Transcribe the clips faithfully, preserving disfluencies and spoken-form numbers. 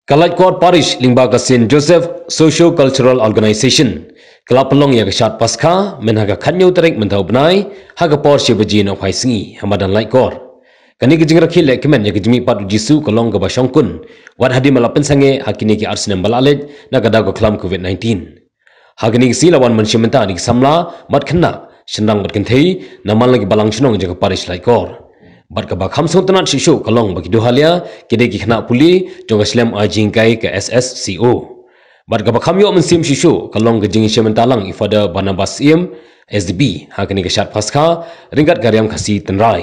Ka Laitkor Parish lyngba ka Saint Joseph Socio-Cultural Organization ka la pynlong ïa ka shad Paskha mynha ka khatñiew tarik mynta u bnai ha ka por shi baje nohphaisngi ha madan Laitkor. Kane ka jingrakhe lehkmen ïa ka jingmihpat u Jisu ka long kaba shongkun wat hadien ba la pynsangeh ha kine ki ar snem ba la leit na ka daw ka khlam covid nineteen. Ha kane ka sngi la wan ban shim bynta da ki samla bad khynnah, shynrang bad kynthei na man la ki balang shnong jong ka parish Laitkor. Bad kaba kham sngewtynnat shuh shuh ka long ba ki duhalia ki dei ki khynnah pule jong ka shlem ai jinghikai ka S S C O. Bad kaba kham ïoh mynsiem shuh shuh ka long ka jingshim bynta lang i Father Barnabas Syiem, S D B, ha kane ka shad Paskha ryngkat ka riam Khasi tynrai.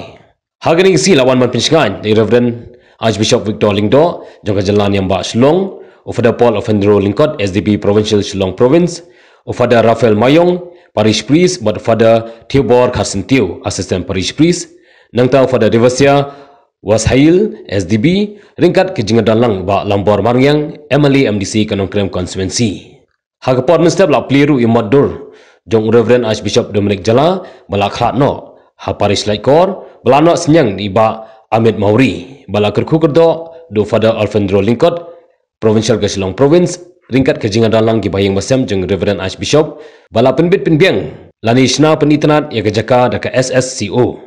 Ha kane ka sngi la wan ban pynshngaiñ da i Reverend Archbishop Victor Lyngdoh jong ka jylla Niam Bah Shillong, u Father Paul Alfendro Lyngkot, S D B Provincial Shillong Province, u Father Raphael Mayong, Parish Priest, bad u Father Theobor Kharsyntiew, Assistant Parish Priest, nangta u Father Reversia Washail, S D B, ryngkat ka jingdon lang Bah Lambor Marngiang, M L A M D C ka Nongkrem Constituency. Ha ka por mynstep la plie ruh ïa mot dur jong u Reverend Archbishop Dominic Jala ba la khlad noh ha parish Laitkor, ba la noh synñiang da i Bah Amit Mawrie, ba la kyrkhu kyrdoh da u Father Alfendro Lyngkot, Provincial ka Shillong Province, ryngkat ka jingdon lang ki bahaïing bahasem jong u Reverend Archbishop ba la pynbit pynbiang lane shna pynitynnad ïa ka jaka da ka S S C O.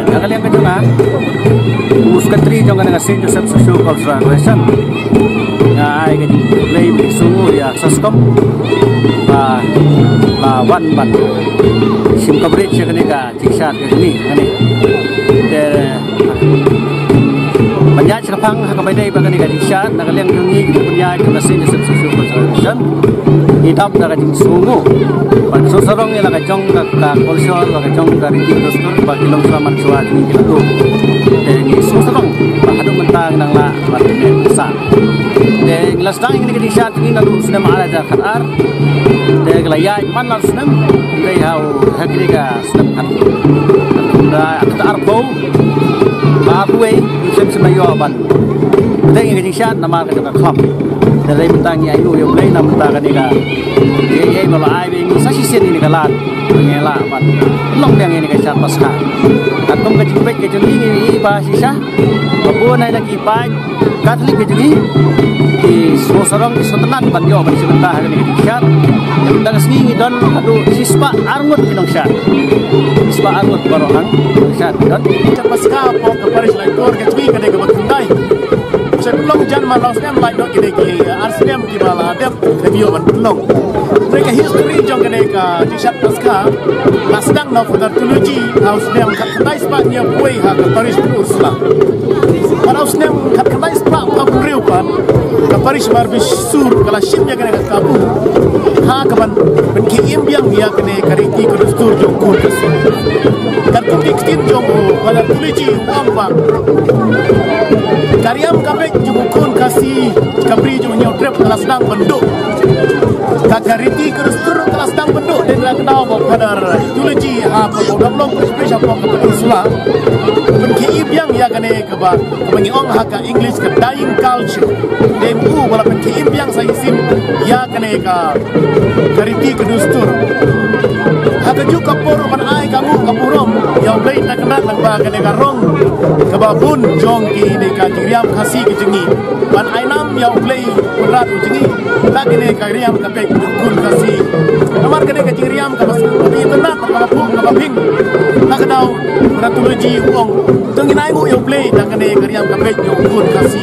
Nga ka liang ka jong nga, u secretary jong kane ka Saint Joseph Socio Cultural Organization. Nga ai ka jingkhublei bad jingsngewnguh ïa SOSCOM ba la wan ban shim coverage ïa kane ka jingshad ka jong ngi hangne. Te ban ïaid shaphang ha kaba ïadei bad kane ka jingshad na ka liang jong ngi ki nongpynïaid jong ka Saint Joseph Socio Cultural Organization, ngi dap da ka jingsngewnguh ban sngewsarong ïa la ka jong ka, ka culture, la ka jong ka riti ka dustur ba ki longshuwa manshuwa jong ngi ki la tuh. Te ngi sngewsarong ba haduh mynta ngi nang lah ban pynmih pynsan. Te ngi la sdang ïa kane ka jingshad jong ngi naduh u snem ar hajar khatar. Te ka la ïaid man la u snem, dei ha u, ha kane ka snem khat, khatar arphew, ba arphew wei u snem snem ïoh ban dei ïa ka jingshad namar ka jong ka khlam. Te dei mynta ngi ainguh ïa U Blei na mynta kane ka, ïa, ïa ba la ai ba ngi sa shisien ïa kane ka lad ba ngi lah ban long biang ïa kane ka shad Paskha. Katkum ka jingpeit ka jong ngi, ngi ïohi ba shisha ba bun na ki paid Katholik ka jong ngi ki sngewsarong, ki sngewtynnat ban ïoh ban shim bynta ha kane ka jingshad. Te mynta ka sngi ngi don haduh shispah arngut ki nongshad. Shispah arngut baroh hang ki nongshad ki don. Shad Paskha hapoh ka parish Laitkor ka jong ngi ka dei kaba khyndai. Sha pynlong jan man la u snem, lait noh kine ki ar snem kiba la dep, dep ïoh ban pynlong. Hynrei ka history jong kane ka jingshad Paskha la sdang na u Father Theology ha u snem khatkhyndai spah hynñiewphew wei ha ka parish Ursula. Bad ha u snem khatkhyndai spah phra phew hynriew pat ka parish Mawrynsur ka la shim ïa kane ka kabu ha kaban pynkhie im biang ïa kane ka riti ka dustur jong u khun Khasi. Katkum ki ktien jong u Father Theology u ong ba ka riam ka beit jong u khun Khasi Khambri jong u Hynñiewtrep ka la sdang ban duh. Ka, ka riti ka dustur ka la sdang ban duh, dei na ka daw ba u Father Theology ha ka Mawrynsur, hapoh ka Peninsula, u pynkhie im biang ïa kane kaba, kaba ngi ong ha ka English ka dying culture. Dei u ba la pynkhie im biang sa shisien ïa kane ka, ka riti ka dustur. Ha kajuh ka por ban ai ka nguh ka burom ïa U Blei, ta kynrad lang ba kane ka rong kaba bun jong kine ka jingriam Khasi ka jong ngi ban ai nam ïa U Blei Kynrad u jong ngi, la kane ka riam ka beit jong u khun Khasi. Namar kane ka jingriam kaba sngewtynnat, kaba pung, kaba ping. La ka daw Father Theology u ong, to ngin ai nguh ïa U Blei da kane ka riam ka beit jong u khun Khasi.